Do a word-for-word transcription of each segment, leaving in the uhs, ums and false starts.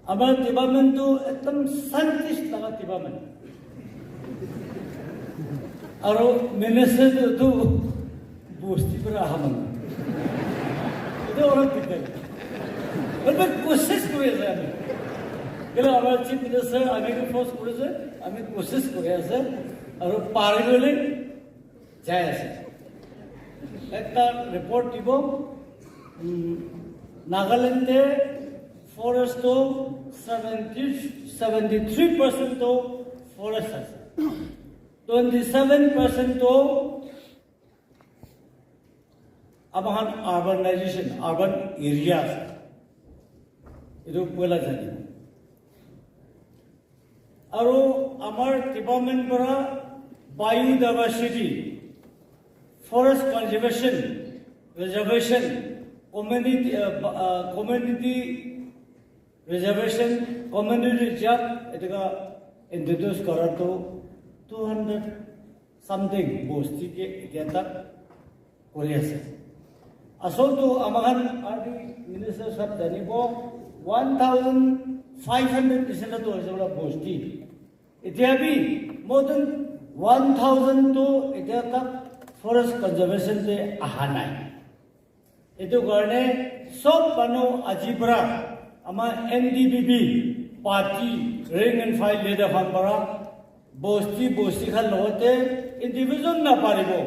Amar department tu ekdam scientist laga department. Aro minister tu, tu bosti para aha manu. Etu olop dikdar. Hoile bi kosis kuri ase ami. Kile amar chief minister ami ke force kuri ase, ami kosis kuri ase. Aro pari gole jai ase. Ekta report dibo, um, Nagaland te forest to seventy, seventy three percent to forest ase. Twenty seven percent to abahan urbanization, urban area ase. Etu poila jani. Aro amar department para biodiversity, forest conservation, reservation, community, uh, ba- uh, community reservation, community reserve, etu ka introduce kora to two hundred something bosti ke etia tak kuri ase. Asol tu amakhan R D minister sab janibo, one thousand five hundred nisina tu hoise pura bosti. Etia bi more than one thousand tu etia tak forest conservation te aha nai. Etu karne sob manu aji para ama N D P P party rank and file leader khan para bosti bosti khan logote individual na paribo.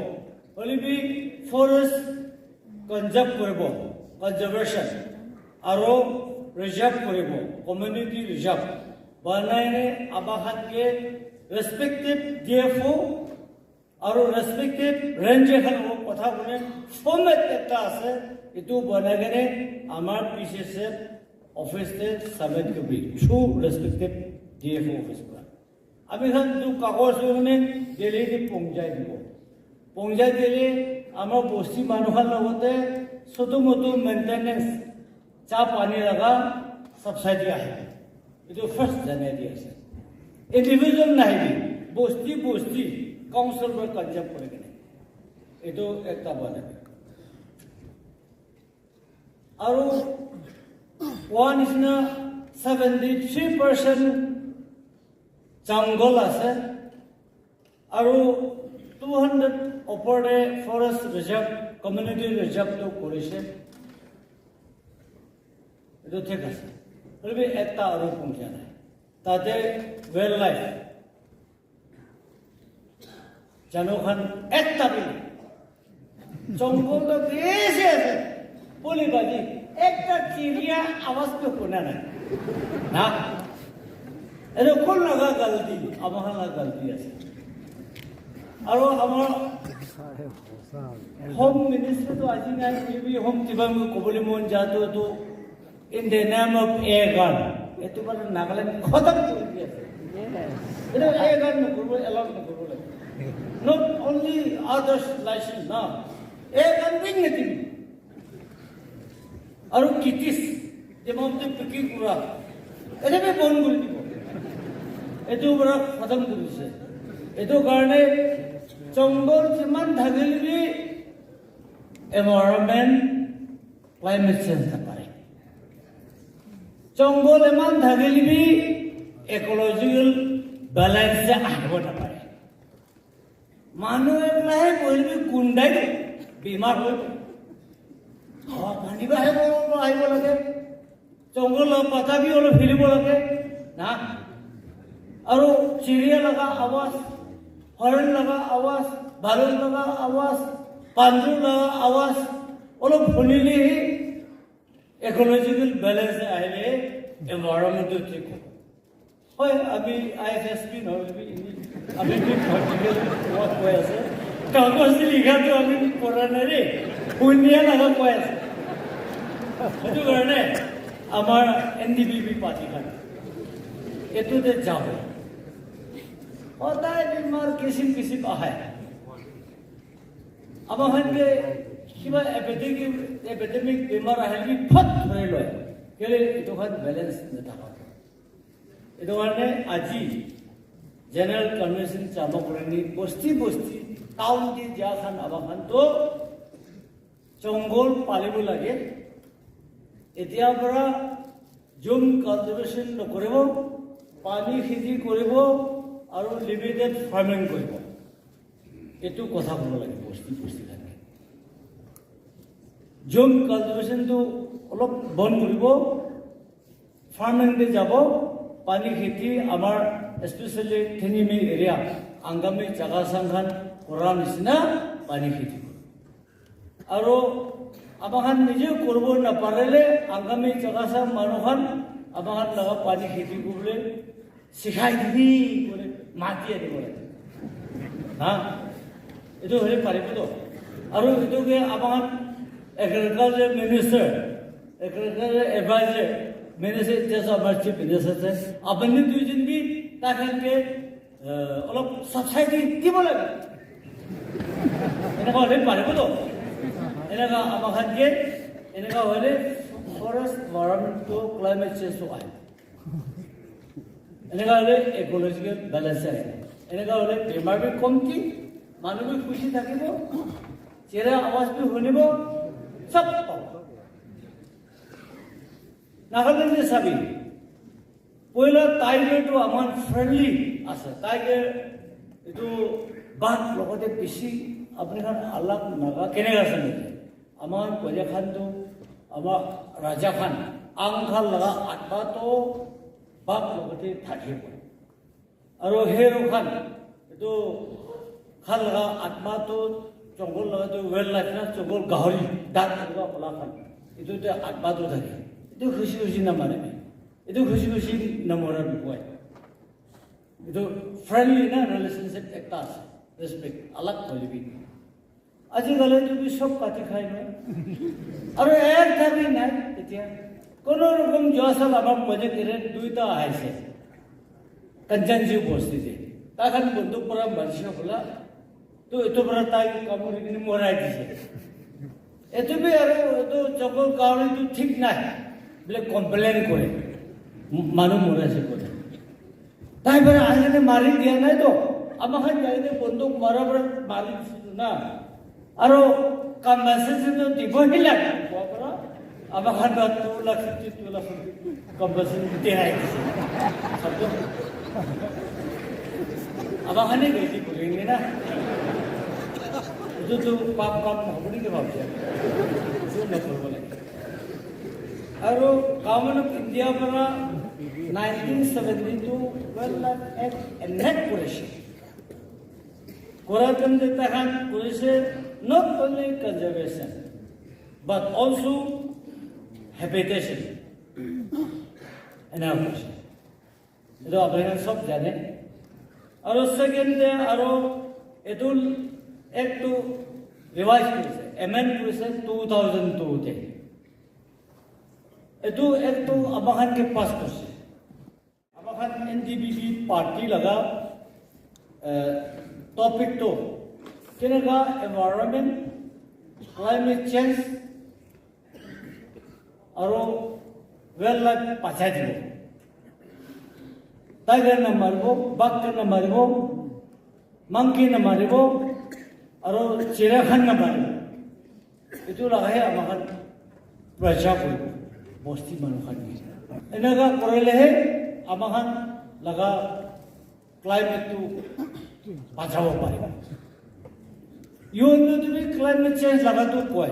Hoile bi forest conserve koribo, conservation, aro reserve koribo, community reserve. Banai ne aba khan ke respective D F O aro respective range khan logot kotha kone format ekta ase, etu banai kene amar P C S F office te submit koribi through respective D F O office para. Ami khan etu kagos loi kene Delhi te pongjai dibo. Pongjai dile amar bosti manu khan logote soto moto maintenance, cha pani laga subsidy ahe. Etu first janai di ase. Individual nahi di, bosti bosti council para conserve kuri kene. Etu ekta bana. Aru koa nisna seventy three percent jungle ase. Aru two hundred opor te forest reserve, community reserve tu korise. Etu thik ase. Hoilebi ekta aru pongja nai. Tate wildlife, janu khan ekta bi nai. Jungle to besi ase. Boli baji, ekta chiriya awaz to kuna nai. Na? Etu kun laga galti? Ama khan laga galti ase. Aru ama Home Minister to aji nai, maybe Home Department kobole mon ja to, to in the name of air gun, etu para Nagaland khatam kuri di ase. Etu air gun nokoribo, allow nokoribo lage. Not only others license na, air gun bhi nadibi. Aru kitis, jema hote picking kura, etu bhi bon kuri dibo. Etu para khatam kuri dise. Etu karne jungle jiman thakile bhi environment, climate change napare. Jungle eman thakile bi ecological balance ahibo napare. Manu ekla he boile bi kundai bimar hoi. Hawa pani bi ahibo, ahibo lage. Jungle laga pata bi olop hilibo lage na. Aru chiriya laga awaz, horen laga awaz, balon laga awaz, pandur laga awaz olop hunile hi ecological balance ahile environment to thik hobo. Hoi, ami I F S P nohole bi ini, ami bi practical work koi ase. Kagos te likha to ami pora nai de, hunia laga koi ase. Etu karne amar N D P P party khan etu te jabo. Hodai bimar kisim kisim ahe. Ama khan ke kiba epidemic, epidemic bimar ahile bi phat dhori loi. Kile etu khan balance nathake. Etu karne aji general convention jama kuri ni bosti bosti town te ja khan ama khan to jungle palibo lage. Etia para Jhum cultivation nokoribo, pani kheti koribo, aru limited farming koribo. Etu kotha kobo lage bosti bosti khan ke. Jhum cultivation tu olop bon koribo, farming te jabo, pani kheti amar, especially Thiniming area, Angami Chakhesang khan kora nisina pani kheti koribo. Aru ama khan nije koribo naparele, Angami Chakhesang manu khan ama khan laga pani kheti koribole sikhai dibi kore mati ani kore. Ha? Etu hoile paribo to. Aru etu ke ama khan agriculture minister, agriculture advisor, minister, just our chief minister ase. Apni duijon bi tai khan ke eh, olop subsidy dibo lage. Eneka hole paribo to. Eneka ama khan ke, eneka hole forest environment to climate change to ahe. Eneka hole ecological balance ahe. Eneka hole bemar bi komti, manu bi khushi thakibo, chera awaz bi hunibo, sob pabo. Nagaland te sabi, poila tiger tu aman friendly ase. Tiger etu bag logote bishi apni khan alag naga keneka ase naki? Aman poila khan tu ama raja khan ang khan laga atma to bag logote thaki bo. Aru hero khan, etu khan laga atma tu jungle laga tu wildlife na jungle gahori, dog eneka ola khan. Etu te atma tu thake. Etu khushi khushi na mare. Etu khushi khushi na mara bikoi. Etu friendly na relationship ekta ase. Respect. Alag hoile bi. Ajikali tu bi sob kati khai na. Aru ekta bi nai etia. Kono rokom joa sal amar project area duita ahaise. Kanchanji bosti te. Tai khan bunduk para marisa bola. To etu para tai kamuri kini morai dise. Etu bi aru etu jungle gahori tu thik nai. Bole complain kore. Manu moraise kore. Tai para ahi kene mari dia nai to. Ama khan jai kene bunduk mara para mari dise na. Aru compensation to dibo hi lage. Koa para ama khan para two lakh fifty, two lakh fifty compensation dia nai dise. Sab to ama khan hi gaiti kore nge na. Etu to pap kam hobo niki bhab dia. Etu na koribo lage. Aru Government of India para nineteen seventy two Wildlife Act enact korise. Kora time te tai khan korise not only conservation but also habitation. Ena korise. Etu apni khan sob jane. Aru second te aru etu act tu revise korise, amend korise two thousand two te. Etu act tu ama khan ke pass korise. Ama khan N D P P party laga, eh, topic tu keneka environment, climate change, aru wildlife bachai dibo. Tiger na maribo, bag na maribo, monkey na maribo, aru chera khan na maribo. Etu laga he ama khan praja koribo, bosti manu khan ke. Eneka korile he ama khan laga climate tu bachabo paribo. U N tu bi climate change laga tu koi.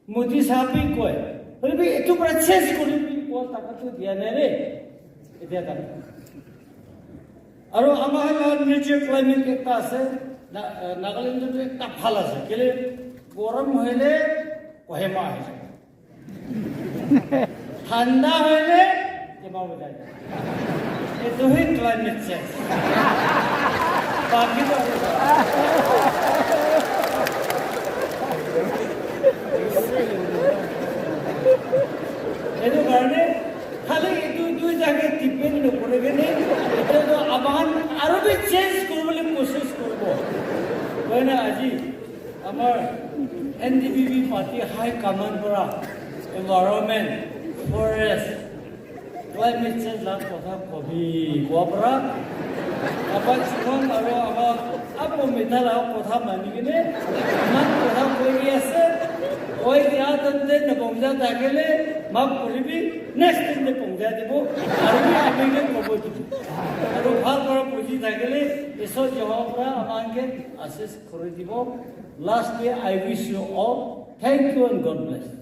Modi sahab bi koi, hoile bi etu para change kori bi koa takat tu dia nai re. Etia tak. Aru ama khan laga nature climate ekta ase, Na-, eh, Nagaland tu ekta bhal ase. Kile gorom hoile Kohima ahi jai. Thanda hoile Dima Hasao jai. Etu hi climate change. Baki to etu karne khali etu duita ke depend nokori kene, etia to ama khan aru bi change koribole koshish koribo. Hoi na aji? Amar N D P P party high command para environment, forest, climate change la kotha kobi koa para apa chikon aru ama apo mita la kotha mani kene iman kotha koi ase. Koi dia tante nabongja takele Maaf kuribi, next time te pongja dibo, aru bi ami ke kobo dibo. Aru bhal para buji thakile, Isor Jehovah para aman ke assist kori dibo. Lastly, I wish you all thank you and God bless.